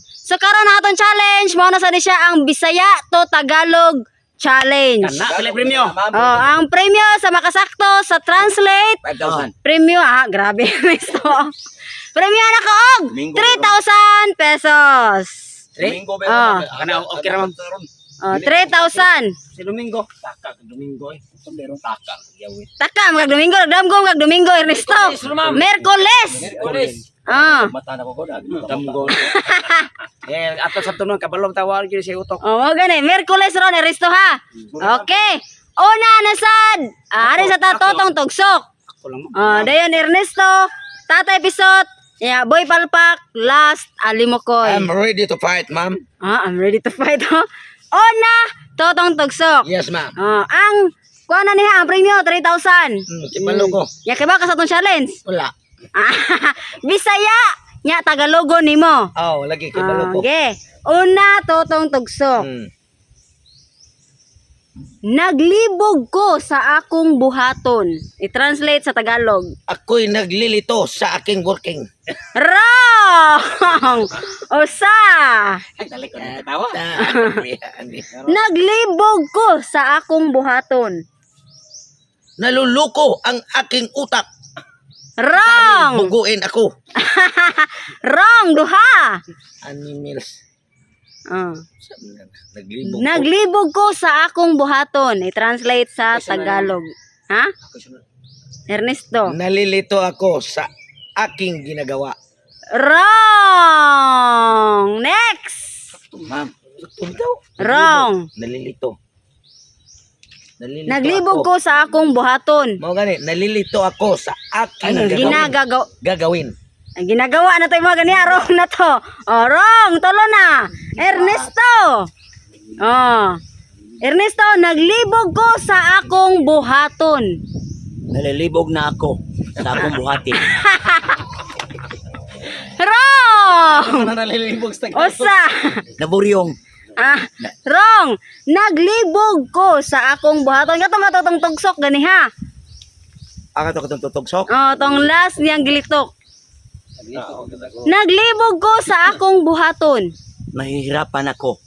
So karon na atong challenge, mao na sa ni siya ang Bisaya to Tagalog challenge. Kana pila premyo. Oh, ang premyo sa makasakto sa translate 5,000. premyo ah, grabe Ernesto. Premyo na ko og Domingo. 3,000 pesos. Domingo. Ah. Kana okay ra, ma'am. Oh, 3,000. Si Domingo. Taka Domingo eh. Sombrero taka. Yawit. Taka mga Domingo, nagdamgo mga Domingo, Ernesto. Merkoles. Merkules. Ah. Mata na ko ko. Damgo. Eh ato sa tunon kabalom tawag gyud si utok. Oh, mao gani. Merkules ron, Ernesto ha. Okay. Una na sad. Ah, ari sa tatotong tugsok. Ako lang, ma'am. Oh, dayon Ernesto, Tatay Pisot, yeah, Boy Palpak, last Alimokoy. I'm ready to fight, ma'am. Ah, I'm ready to fight. Huh? Una, Totong Tugsok. Yes, ma'am. Ah, ang kuha na niya ang premyo 3,000. Kibalo ko. Ya kay ba ka sa atong challenge? Wala. Ah, Bisaya, nya Tagalogo nimo. Oh, lagi kibalo ko. Okay. Una, Totong Tugsok. Naglibog ko sa akong buhaton. I-translate sa Tagalog. Ako'y naglilito sa aking working. Wrong! Usa! Ay dali ko na tawa. Naglibog ko sa akong buhaton. Naluluko ang aking utak. Wrong! Buguin ako. Wrong! Duha! Animals. Ah. Naglibog ko. Naglibog ko sa akong buhaton. I-translate sa Tagalog. Ha? Ernesto. Nalilito ako sa aking ginagawa. Wrong! Next! Ma'am. Ikaw? Wrong. Nalilito. Nalilito Naglibog ako. ko sa akong buhaton. Mao gani, nalilito ako sa aking gagawin. Ginagagawa. Gagawin. Ang ginagawa na to yung mga ganiya, wrong na to. Oh, wrong, tulo na. Ernesto. Oh. Ernesto, naglibog ko sa akong buhaton. Nalilibog na ako sa akong buhati. Wrong! Nalilibog sa Usa. Naburyong. Ah, wrong. Naglibog ko sa akong buhaton. Kato matutong tugsok gani ha. Ang ato katong tutugsok. Oh, tong last niyang gilitok. Naglibog ko sa akong buhaton. Nahihirapan ako.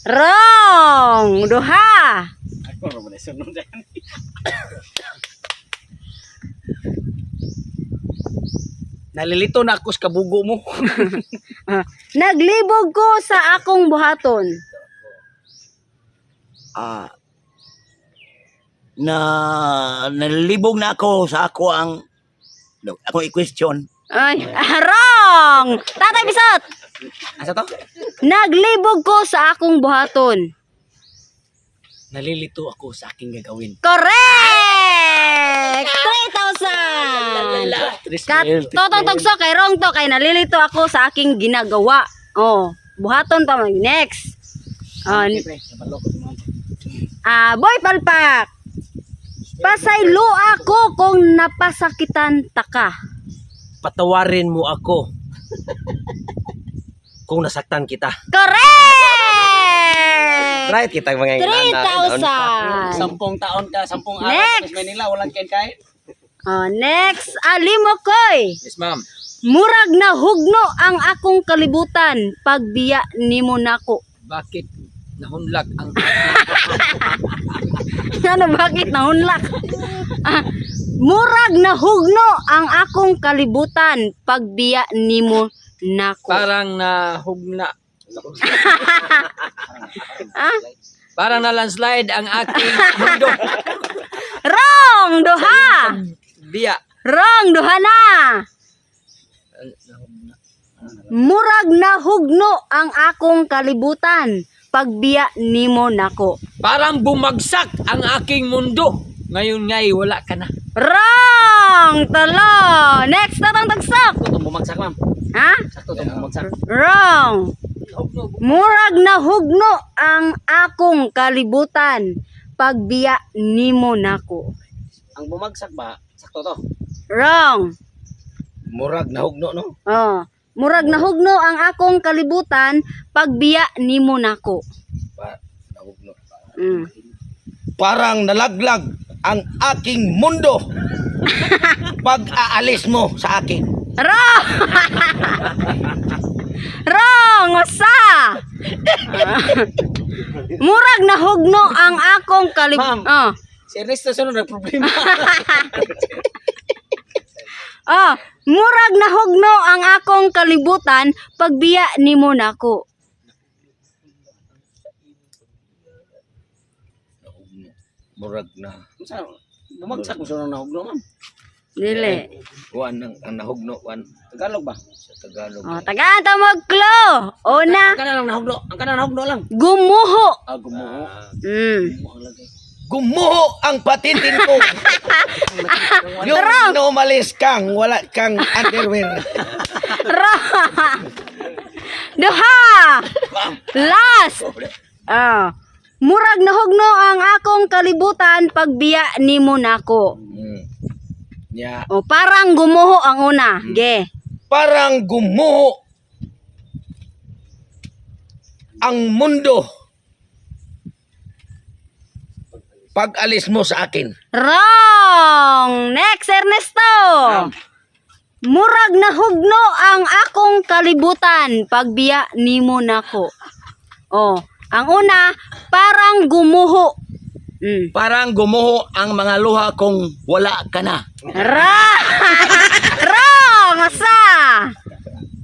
Wrong. Duha. Nalilito na ako sa kabugo mo. Ah, naglibog ko sa akong buhaton. Ah, na nalilibog na ako sa ako ang no, ako i-question. Ay, wrong! Tatay Bisot! Asa to? Naglibog ko sa akong buhaton. Nalilito ako sa aking gagawin. Correct! 3,000! Kat, totong tugso kay wrong to, kay nalilito ako sa aking ginagawa. Oh, buhaton pa man. Next. Oh, ah, Boy Palpak. Pasaylo ako kung napasakitan ta ka. Patawarin mo ako kung nasaktan kita. Correct! Right kita mga 3,000. 10 taon ka, 10 araw Next! sa Manila, walang kain-kain. Oh, next, Alimokoy. Yes, ma'am. Murag na hugno ang akong kalibutan pagbiya nimo nako. Bakit nahunlak ang Ano bakit nahunlak? Ah, murag na hugno ang akong kalibutan pagbiya nimo nako. Parang nahugna. Ah? Parang na landslide ang aking mundo. Wrong duha. Biya. Wrong duha na. Murag na hugno ang akong kalibutan pagbiya nimo nako. Parang bumagsak ang aking mundo. Ngayon nga'y wala ka na. Wrong! Talo! Next na tang tagsak! Sakto itong bumagsak, ma'am. Ha? Sakto itong bumagsak. Wrong! Murag na hugno ang akong kalibutan pagbiya nimo nako. Ang bumagsak ba? Sakto to. Wrong. Murag nahugno no. Oh. Murag na hugno ang akong kalibutan pagbiya nimo nako. Pa, nahugno. Parang nalaglag ang aking mundo pag aalis mo sa akin. Wrong! Wrong! Usa! Murag nahugno ang akong kalib... Ma'am. Oh. Si Ernesto sunod nagproblema. Oh, murag nahugno ang akong kalibutan pagbiya nimo nako. Nahugno. Murag na. Unsa? Bumagsak mo sunod nahugno, ma'am. Dili. Wan ang nahugno wan Tagalog ba? sa Tagalog. Oh, tagaan ta magklo. Una, Ang kana lang nahugno, ang kana nahugno lang. gumuho. Ah, gumuho. Gumuho ang lagay. Gumuho ang patitin ko. Yung umalis kang, wala kang underwear. Wrong. Duha. Last. Ah. Murag nahugno ang akong kalibutan pagbiya nimo nako. Ya, Oh, parang gumuho ang una. Ge. parang gumuho ang mundo pag alis mo sa akin. Wrong. Next, Ernesto. Murag nahugno ang akong kalibutan pagbiya nimo nako. Oh, ang una, parang gumuho. Parang gumuho ang mga luha kung wala ka na. Wrong! Asa?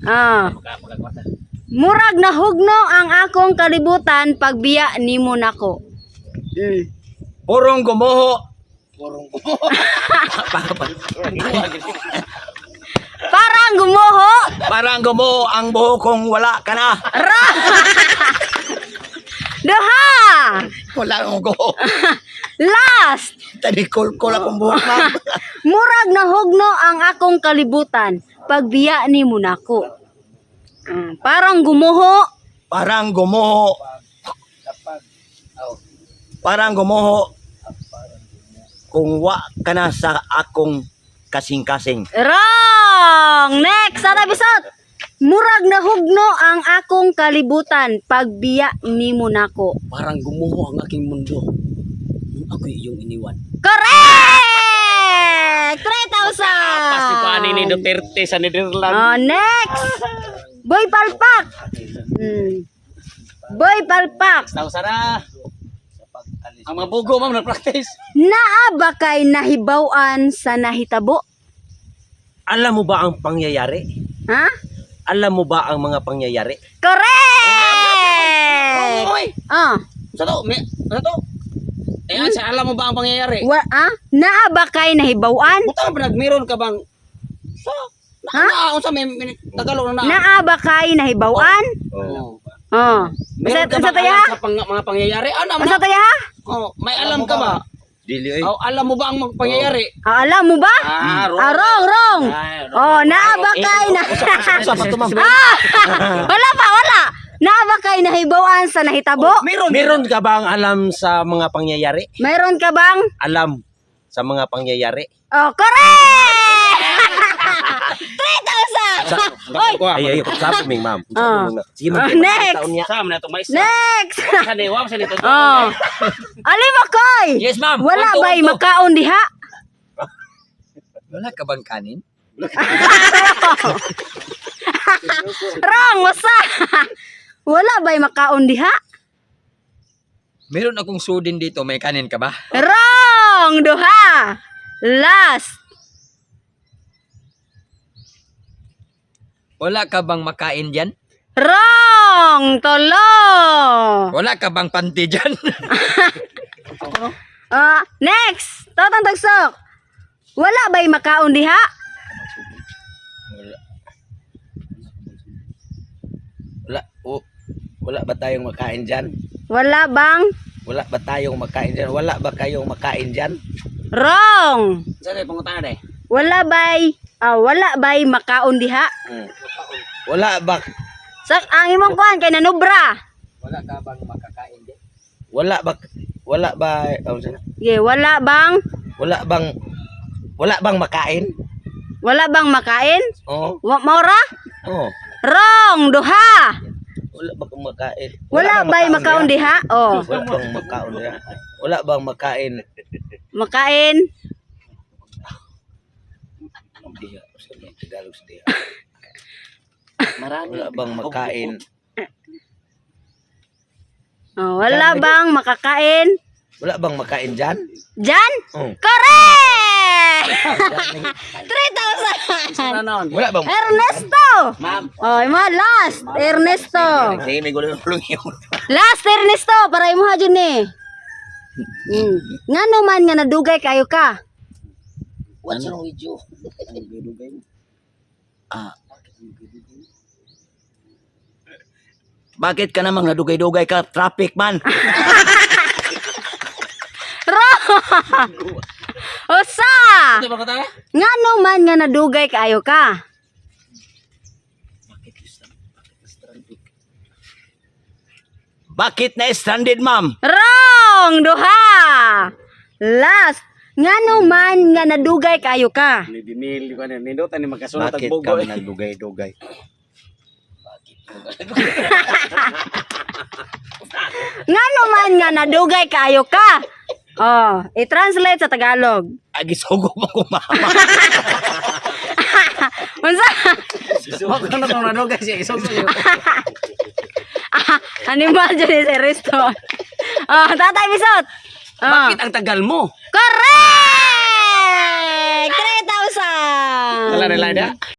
Ah. Murag nahugno ang akong kalibutan pagbiya nimo nako. Purong gumuho. Purong gumuho. Parang gumuho. Parang gumuho ang buho kung wala ka na. Duha. Wala akong guho. Last. Tanikol-kol akong buhok, ma'am. Murag nahugno ang akong kalibutan pagbiya nimo nako. Parang gumuho. Parang gumuho. Parang gumuho kung wa ka na sa akong kasing-kasing. Wrong. Next, sa bisot. Murag nahugno ang akong kalibutan pagbiya nimo nako. Parang gumuho ang aking mundo nung ako'y iyong iniwan. Correct! 3,000! Pasti ko ani ni Duterte sa Netherlands. Oh, next! Boy Palpak! Boy Palpak! Tao na. Ang mga bugo, ma'am, nag-practice. Naa ba kay nahibaw-an sa nahitabo? Alam mo ba ang pangyayari? Ha? Alam mo ba ang mga pangyayari? Correct! Oy! Ah, Sa to, may, ano to? Eh, sa alam mo ba ang pangyayari? wa, ah? Naa ba kay nahibaw-an? Buta ba nagmeron ka bang sa na, Ha? na, unsa may, may Tagalog na na. Naa ba kay nahibaw-an? Oh. Oh. Meron ka Unsa bang taya? alam sa mga pangyayari? Ano Unsa taya? Oh, may alam ka ba? Dili ay. Oh, alam mo ba ang mga pangyayari? Ah, alam mo ba? Ah, wrong. Ah, wrong, wrong. Ay, wrong. Oh, naa ba kay na... Usa pa to, ma'am. Ah! Wala pa, wala. Naa ba kay nahibaw-an sa nahitabo? Meron. Meron ka bang alam sa mga pangyayari? Meron ka bang? Alam sa mga pangyayari? Oh, correct! 3,000! Oy! Ay, ay, sabi ming, ma'am. Ah. Sige, ma'am. Ah, next. Sa na to mais. Next! Sa ni, wa sa ni to. Oh. Ali Makoy! Yes, ma'am. Wala One, two, ba'y one, two. makaon diha? Wala ka bang kanin? Wrong, wasa! Wala ba'y makaon diha? Meron akong sudin dito. May kanin ka ba? Wrong, duha! Last! Wala ka bang makain dyan? Wrong, tolo! Wala ka bang panty dyan? Ah, next! Totang tagsok! Wala ba'y makaon diha? Wala. Wala, oh, wala ba tayong makain dyan? Wala bang? Wala ba tayong makain dyan? Wala ba kayong makain dyan? Wrong! Sa ni pangutana day. Wala ba'y, wala ba'y makaon diha? Wala ba Sa ang imong kuan kay nanubra. Wala ka bang makakain dyan? wala ba wala ba oh, sana? Ye, wala bang Wala bang wala bang makain? wala bang makain? Oo. Wa maura? Oh. Wrong, duha. Wala ba kang makain? Wala bang ba'y makaon diha? Oh, Wala bang makaon diha? Wala bang makain? makain. Diha. Sa Tagalog sa diha. Marami. Wala bang makain? Oh, wala bang makakain? Wala bang makain dyan? Diyan? Oh. Correct! 3,000! Ano? Wala bang Ernesto! Ma'am. Oh, imo last, Ernesto. Sige, may gulo ng yun. Last Ernesto para imo ha jud ni. Ngano man nga nadugay kayo ka? What's wrong with you? Ah. Bakit ka namang nadugay-dugay ka? Traffic man. Ro! Usa! Ngano man nga nadugay kayo ka? Bakit na stranded, ma'am? Wrong! Duha! Last! Ngano man nga nadugay kayo ka? Ni Dinil, ko ano, nindutan ni magkasunod Bakit ang bugo. ka nagdugay-dugay? Ngano man nga nadugay kayo ka? Oh, i-translate sa Tagalog. Agisugo mo ko, mama. Unsa? Wag ka na kung nanugay siya, isugo yun. Ah, animal dyan ni si Risto. Oh, Tatay Bisot. Oh. Bakit ang tagal mo? Correct! 3,000! Wala na lang.